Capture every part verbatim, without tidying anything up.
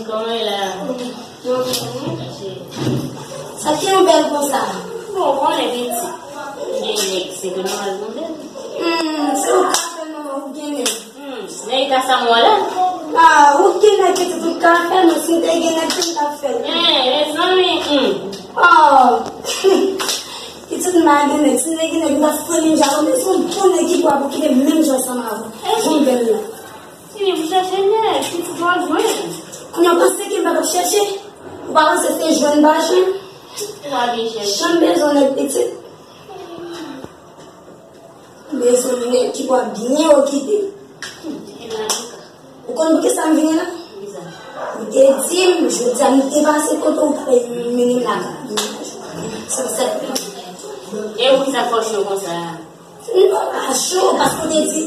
Kòman e la? Mwen byen, wi. Sa ki yon bèl konsa? Bon, ou konnen pitit. Gen nèg, se ke nou al mande. Hmm, se ou ka fè non, ou gen nèg. Hmm, nèg ka sa mwen la? Ah, ou gen nèg pitit, ou ka fè non, si m te gen nèg, se m t ap fè l. Eh, mezanmi, hmm. Oh. Pitit m pa gen nèg, si m te gen nèg, m t ap fè ninja, men se yon bon nèg ki pwa pou kite menm jan ansanm avè w. Jan bèl la. Fini pou chèche nèg, pitit w ap jwenn. Kounye a w panse ke m pa t ap chèche? Ou pa panse se jwenn pa jwenn? Ou pa byen chèche. Jan m bezwen nèg pitit. M bezwen nèg ki pral byen okipe. Ou konn poukisa m vini la? Ou te di m, jodi a m depase kote ou t ap mennen m lakay. Sa m sèt. E poukisa fòse w konsa? Non, pa cho, paske w te di,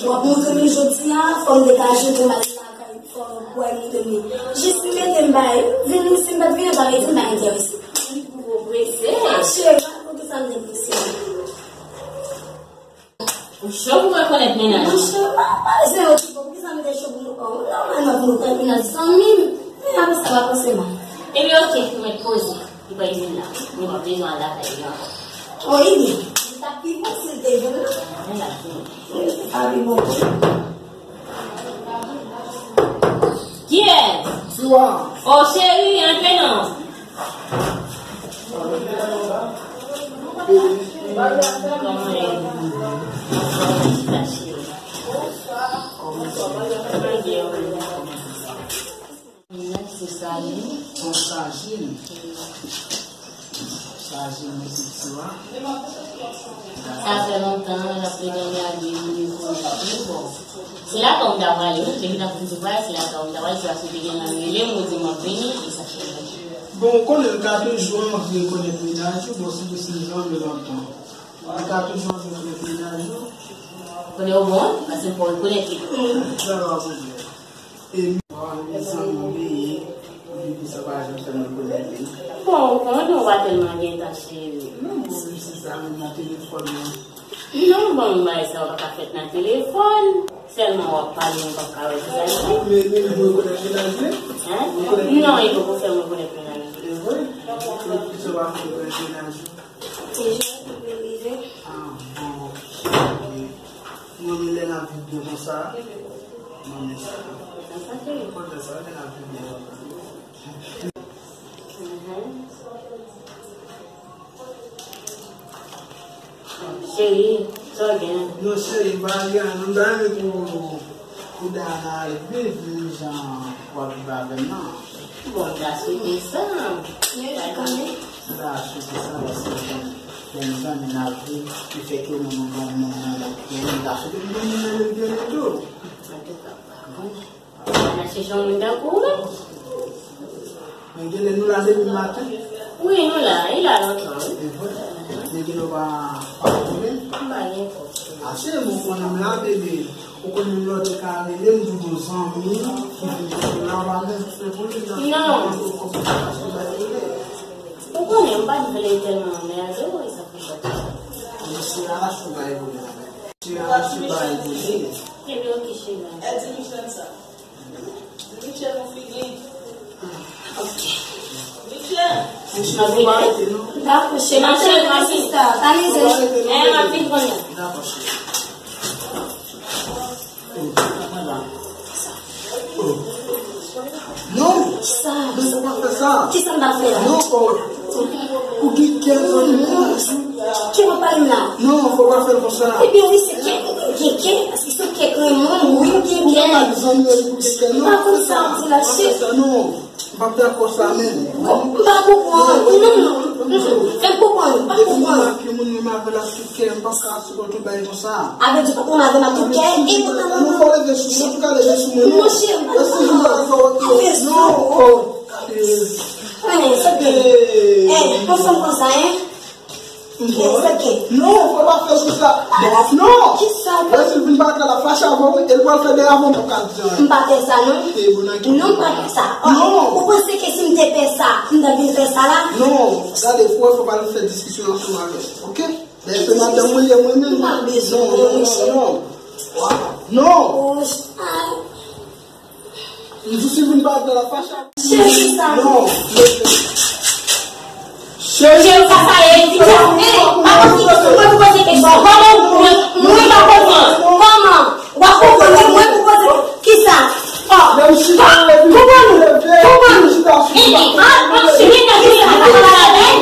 w ap montre m jodi a, fò m degaje pou m al lakay, fò w al montre m. Jis m mete m bay, vin, si m pa t vini, sa vle di m pa enterese. Ou prese. Mache, pa konn ki sa m te prese. Ou cho pou rekonèt mennaj ou. Mache, pa, pa bezwen okipe w, poukisa m te cho pou m, oh, nòmalman pou m rekonèt mennaj zanmi m. Men apre sa, w ap panse mal. Ebyen, oke, ou mèt poze. Li pa vin la. Mwen pa bezwen al lakay li ankò. O, li di, li t ap pi bon si l te vin la. Li t ap pi bon. Kiyès? Sou an. O, cheri, antre non. Kòman e? Kòman e? Mèsi, Sajin. Bon, Sajin. Sajin, mwen se Tiwa. Sa fè lontan, l ap plede gade moun yo konekte. Bon, se lakay w m ta prale, wi. Depi nan Prizipal, se lakay w m ta prale, se paske te gen nan rele m, ou di m ap vini, e sa fè. Bon, ou konnen, m ka toujou anvi rekonèt mennaj ou, bon, sitou si m zanmi lontan. M ka toujou anvi rekonèt mennaj ou. Konnen ou bon, paske m pa rekonèt li. Sa va, bon. E mi, zanmi w li ye, epi sa pa janm fè m rekonèt li. Bon, ou konnen ou pa tèlman gen tan, cheri. Non, bon, menm si sa menm nan telefòn nan. Non, bon, bagay sa yo pa ka fèt nan telefòn. Sèlman w ap pale, ou p ap ka wè ki sa l ye. Men, men, ou rekonèt mennaj li? Hein? Non, li poko fè m rekonèt mennaj li. E vre? Epi sa w ap rekonèt mennaj li? Deja, li rive. Ah, bon. Mwen, men lè n ap viv byen konsa. Mwen, men sa. Kontan sa, cheri. Kontan sa, lè n ap viv byen konsa. Mhm. Cheri, sa w gen? Non, cheri, m pa gen anyen. Non, m ta renmen pou, pou Dana al viv menm jan w ap viv avè m nan. Bon, m ta swete sa. Men, ou konnen. M ta swete sa, paske bon, bon, zanmi n ap viv, li fè ke moun nan bon moun nan, m ta swete pou bon moun nan menm byen tou. Antouka, m pa konnen. N ap chèche yon moun tankou ou menm. Men genlè nou la depi maten. Wi, nou la. Li la lontan, wi. E vre. Men genlè w pa, pa konnen. M pa gen kòb. Ase, mwen konnen m la, bebe. Ou konnen m lè w te ka rele m, di w gon zanmi ki vin kote w la, w pa menm fè pou li, nan. Non. Ou konnen, m pa t vle tèlman anmède w, e sa fè sa. Mesye a la sou bay vole. Mesye a la sou bay vole. Ebyen, oke, cheri. Èdi Michel sa. Michel, mon figi. Ok. Michel. Dakò, cheri. Ma cheri, ma sista. Pa mize. Eh, m ap vin konnen. Dakò, cheri. Non. Sa. Men fò pa fè sa. Kisa m pa fè la? Non, oh. Ou gen kè, zanmi. Ki w ap pale m la? Non, fò pa fè l konsa. Ebyen wi, se kè, gen kè, paske se kè k renmen w, wi, gen kè. Ou pa di zanmi w pou gen kè, non. M pa konn sa w di la, cheri. Non, m pa dakò sa menm. M pa konprann. Non, non, non. Fè m konprann, m pa konprann. Depi m ak yon moun menm avè l a tou kè, m pa ka sipòte yon bagay konsa. Avè di ou konn avè m a tou kè, e poutan mwen. Non, pa leve sou mwen, ou ka leve sou mwen, non. Monchè, m pa konprann. Avè non, oh. Eh, sa byen. Eh, nou fanm konsa, hein? Non, fò pa fè l konsa. Non. Kisa? Lè si l vin pa ka la fache avè w, e l pral fè dèyè avè w, m p ap ka di anyen. M pa fè sa, non. Non, m pa fè sa. Non. Ou panse ke si m te fè sa, m t ap vin fè sa la? Non. Gade, fò, fò pa nou fè diskisyon ansanm avè l, oke? Lè se madanm mwen ye mwen menm. M pa bezwen. Non, non, non, non. Non. M di si moun pa vle la fache. Cheri, sa. Non. Cheri, sa, sa ye, ti sa. Eh, pa konn si mwen pou poze kesyon. Kòman mwen, mwen pa konprann. Kòman? W ap konprann, mwen, mwen pou poze kisa? Oh, kouman nou? Kouman nou? Eh, eh, ah, ah, cheri, nan kisa? Sa pa la vèy?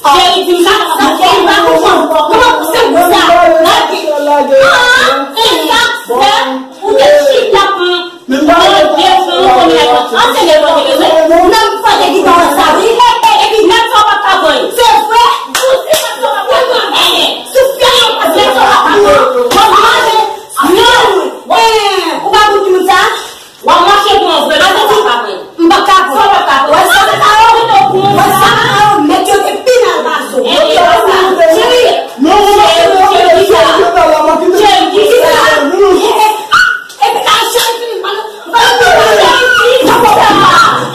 Cheri, di m sa, sa, cheri, m pa konprann. Kòman pou se pou sa? Lage. Ah, ah, e sa, fè, ou te chita pran. Bondye fè yon pwemye lèt. An se lè Bondye bezwen. Nèg sa te ki pa wè sa, wi. Epi nèg sa w pa ka vann. Se vre. Ou se nèg sa w pa ka vann. Sou fè yon pas nèg sa w pa ka vann. W ap mache. Non. Eh, ou pa konn ki moun sa? W ap mache pou yon vre nèg sa w pa ka vann. M pa ka vann. Sa w pa ka vann. Wè sa sa yo. Wè sa sa yo. Nèg yo te pi mal pase w. Cheri. Cheri, cheri, kisa? Cheri, kisa? Eh, eh, ah. Epi sa cheri fini, pa nou, pa nou, pa nou, cheri fini, sa pa sa.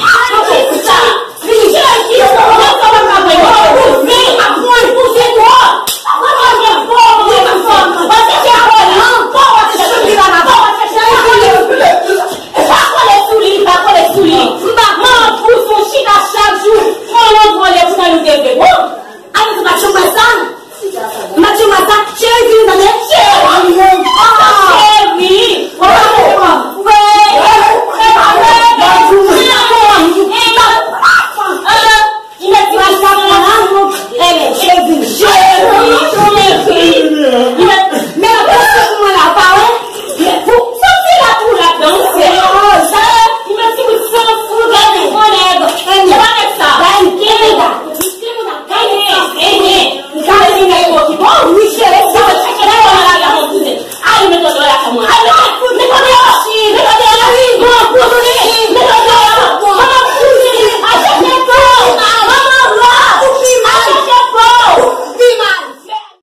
Cheri fini, cheri fini, sa pa sa, pa sa, pa sa, pa sa, pa sa. Pa kole sou li, pa kole sou li. M pa pran pou son chita chak jou, pran yon vòlè pou nou deve. Wou! Ane, se pa chanm sa. Matyo masa, cheri vini tande. Cheri. Ah, cheri. Wè. Li mèt ti masa pou mwen la. Enben, cheri vini. Cheri, cheri. Li mèt. Men la pase pou mwen la, pa wè? Pou soti la pou la dan, se. Oh, sa. Li mèt ti bout san fou, gade, bon nèg. Se pa nèg sa. Bay, gen nèg la. Gen nèg la. Gade, enhen. Gade, gen nèg la. Bon, wi, cheri, sa. Cheri, bon, la, la, mon kouzen. Al met yon dòlè lakay mwen. Al